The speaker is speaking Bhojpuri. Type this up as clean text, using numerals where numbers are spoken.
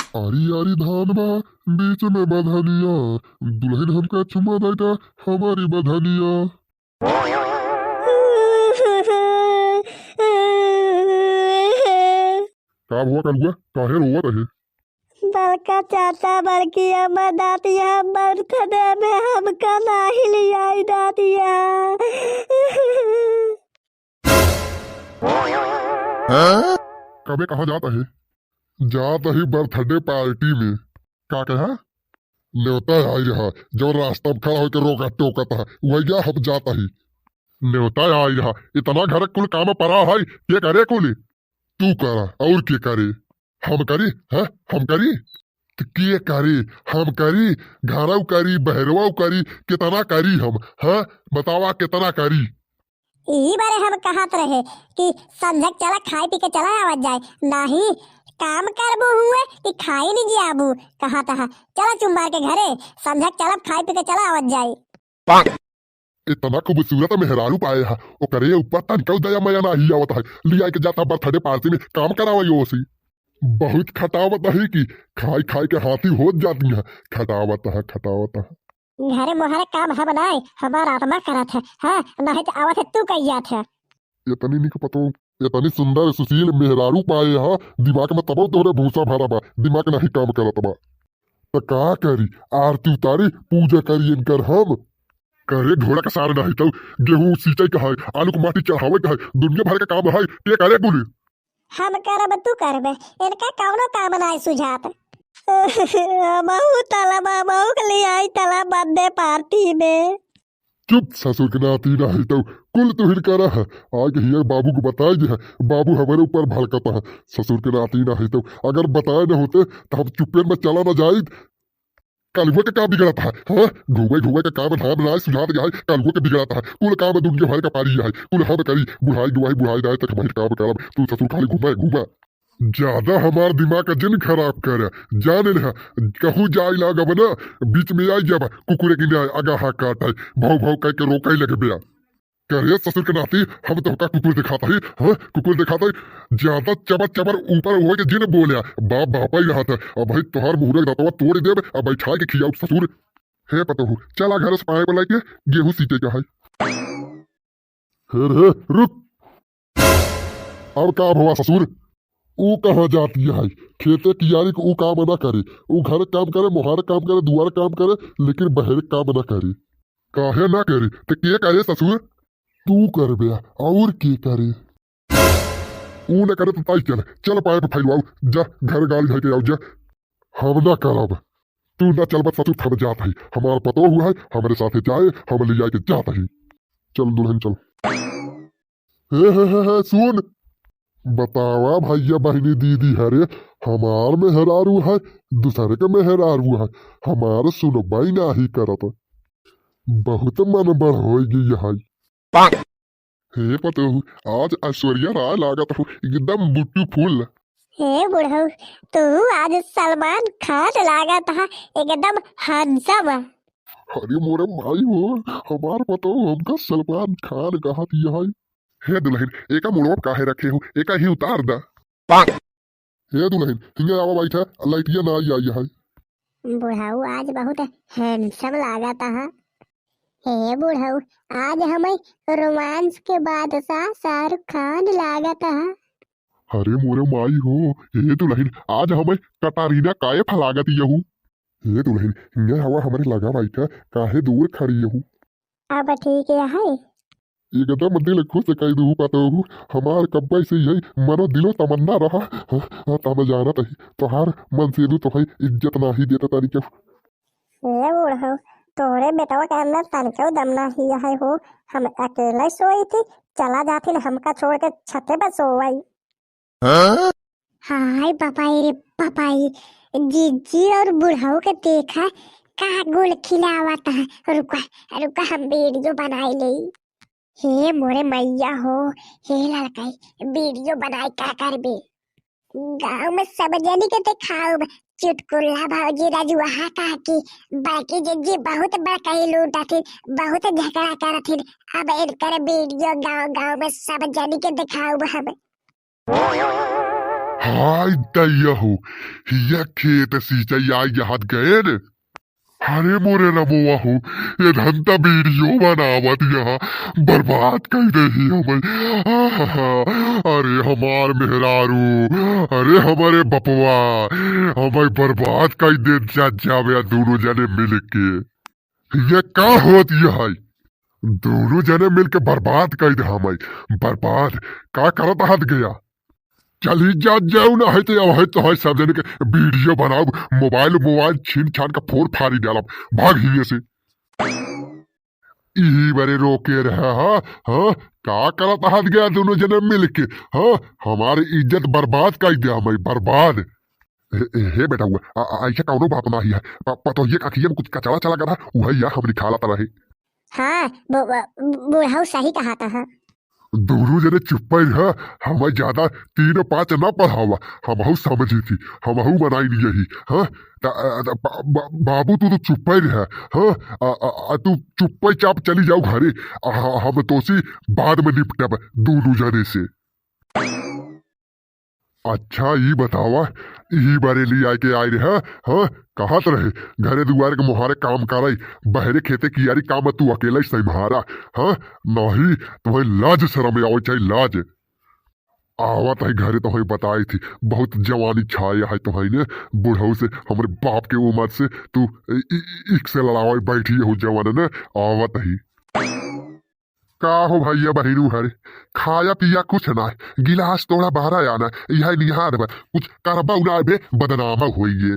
आरी आरी धान बा बीच में बधनिया, दुल्हन हमका चुमा देता हमारी बधनिया। का हुआ कलुआ, काहे रोवत रहे? बड़का चाचा बड़की अम्मा दातिया बर्थडे में हमका नाही लियाई दातिया। कबे कहाँ जाता है? जात ही बर्थडे पार्टी में। का कहा? न्योता आई रहा जो रास्ता में खड़ा होकर रोका टोकता है, वही हम जाता ही। न्योता आई रहा, इतना घर कुल काम परा है, के करे कुल? तू करा और के करे? हम करी? है हम करी तो के करी? हम करी, घरऊ करी, बहरवाऊ करी, कितना करी हम? हाँ बतावा कितना करी? यही बारे हम कहत रहे कि संझक चला खाए पी के चला आवत जाए, नाही काम करबो हुए कि खाए नहीं जियाबू। कहा था चला चुम्बार के घरे संझक चला खाए पी के चला आवत जाए। इतना खूबसूरत मेहरारू पाए है, ओकरे ऊपर तनिको दया मया नहीं आवत है। लिया के जाता बर्थडे पार्टी में काम करावा सी। बहुत खटावत है कि खाई खाई के हाथी हो जाती है। खटावत है, खटावत है। घरे मोहरे काम है बनाए हमार आत्मा करत है। हाँ नहीं तो आवत है तू कहियात है। इतनी निक पतो, इतनी सुंदर सुशील मेहरारू पाए हा, दिमाग में तबो तोहरे भूसा भरा बा, दिमाग नहीं काम करत बा। तो का करी? आरती उतारी, पूजा करी इनकर हम करे घोड़ा का सार नहीं तो गेहूं सींचे का है, आलू को माटी चढ़ावे का है, दुनिया भर का काम है, के करे बोली? हम करब तू करबे, इनका कौनो काम नहीं सुझात। तला मामू के लिए आई तला बर्थडे पार्टी में। चुप ससुर के नाती नहीं तो कुल तुहिन करा है। आगे हियर बाबू को बताए है, बाबू हमारे ऊपर भड़कता है। ससुर के नाती नहीं तो अगर बताए न होते तो हम चुप्पे में चला न जाए। कलुआ के काम बिगड़ता है। हाँ घूमे घूमे के काम धाम ना सुझात गया है, कलुआ के बिगड़ता है। कुल काम दुनिया भर का पारी है, कुल हम करी बुढ़ाई दुआई बुढ़ाई दाई तक हमारे काम करब। तू ससुर खाली घूमे घूमे। ज्यादा हमार दिमाग का जिन खराब करे जाने न कहूँ जाए लागब न, बीच में आई जब कुकुरे की न्याय आगा हा काट है, भाव भाव कह के रोका ही लगे बिया। करे ससुर के नाती हम तो का कुकुर दिखाता ही। हाँ कुकुर दिखाता ही, ज्यादा चबर चबर ऊपर हो के जिन बोलिया बाप बापा ही रहा था। अब भाई तुहार मुहूर्त दातवा तोड़ देब, अब बैठा के खियाओ ससुर। हे पतो हूँ चला घर से पाए बोला के गेहूं सीटे का है। हे रे रुक, अब का हुआ ससुर? ऊ कहाँ जाती है? खेते कियारी को ऊ काम ना करे, ऊ घर काम करे, मोहार काम करे, दुआर काम करे, लेकिन बहर काम ना करे। काहे ना करे तो के करे ससुर? तू कर बे और के करे? ऊ ना करे तो ताई चल चल पाए पे फैलवाऊ, जा घर गाड़ी धर के आओ जा। हम ना करब, तू ना चल बस ससुर, थम जात है। हमार पतो हुआ है, हमारे साथे जाए, हम ले जाए के जात है। चल दुल्हन चल। हे हे हे हे सुन, बतावा भैया बहनी दीदी हरे हमार मेहरारू है, दूसरे के मेहरारू है, हमार सुनबाई नहीं करत। बहुत मन बढ़ हो गई है। हे पतो, आज ऐश्वर्या राय लागत हो, एकदम ब्यूटीफुल। हे बुढ़ऊ तू आज सलमान खान लागत है, एकदम हैंडसम। अरे मोरे माई हो, हमार पतो हमका सलमान खान कहत है। हे दुल्हन एका मुड़वा काहे रखे हो, एका ही उतार दा। हे दुल्हन हिंगे आवा बैठा, लाइटिया ना आई आई है। बुढ़ऊ आज बहुत हैंडसम लागत है। हे बुढ़ऊ आज हमें रोमांस के बादशाह शाहरुख खान लागत है। अरे मोरे माई हो, हे दुल्हन आज हमें कटारीना कायफ लागत यहू। हे दुल्हन हिंगे हवा हमारे लगा बैठा, काहे दूर खड़ी यहू? अब ठीक है। एकदम दिल खुश कर दू पतो, हमार कब्बे से यही मनो दिलो तमन्ना रहा। हाँ, तम जानत ही तोहार मन से दू तो है इज्जत नाही देता तारी के। हे बुढ़ऊ तोरे बेटवा के अंदर तनिको दम नहीं है हो, हम अकेले सोई थी चला जाथिन हमका छोड़ के छते पर सोवाई। हाय पापाई रे पापाई, जीजी और बुढ़ऊ के देखा का गुल खिलावत है। रुका रुका हम वीडियो बनाई ले। हे मोरे मैया हो, हे लड़काई वीडियो बनाई का करबे? गांव में सब जनी के दिखाओ चुटकुला भौजी रजुआ काकी बाकी जिज्जी बहुत बड़कई लूटथिन, बहुत झगड़ा करथिन। अब इनकर वीडियो गांव गांव में सब जनी के दिखाओ हम। हाय दैया हो, हिया खेत सिंचाई आई यहाँ गए न। अरे मोरे रमुआ हो, ये धनता वीडियो बनावत यहाँ बर्बाद कर रही हमें। आहा, अरे हमार मेहरारू, अरे हमारे बपवा हमें बर्बाद कर दे जा जावे दोनों जने मिल के। ये का होत ये है, दोनों जने मिल के बर्बाद कर दे हमें, बर्बाद का करत हाथ गया। चली जा जाऊ ना है तो अब है तो है सब जने के वीडियो बनाओ, मोबाइल मोबाइल छीन छान का फोड़ फाड़ी डालब, भाग ही से। इही बरे रोके रहा। हाँ हाँ, का करत हाथ गया दोनों जने मिल के। हाँ हमारी इज्जत बर्बाद कर दिया हमें, बर्बाद। हे बेटा हुआ ऐसा कौनो बात नहीं है, पतो ये अखिया में कुछ कचरा चला गया वही हम निकालता रहे। हाँ बुढ़ऊ सही कहा था। दोनों जने चुप रह, हमें ज्यादा तीन पाँच ना पढ़ावा, हमहू समझी थी, हमहू बनाई नहीं यही। हाँ बाबू तू तो चुप रह। हाँ तू चुप चाप चली जाओ घरे, हम तो सी बाद में निपटब दोनों जने से। अच्छा ये बतावा, यही बारे ली आए के आए रहे। हाँ कहाँ तो रहे, घरे दुआरे के मुहारे काम कराई, बहरे खेते कियारी काम तू अकेला ही संभारा। हाँ नहीं तुम्हें लाज शर्म आवे चाहिए, लाज आवत है घरे तो बताई थी, बहुत जवानी छाया है तुम्हें ने, बुढ़ऊ से हमारे बाप के उम्र से तू इक से लड़ावे बैठी हो जवान ने आवत ही। का हो भैया बहिनू हरे, खाया पिया कुछ ना, गिलास तोड़ा बाहर आना, यह निहार कुछ करबा ना बे बदनाम होइए।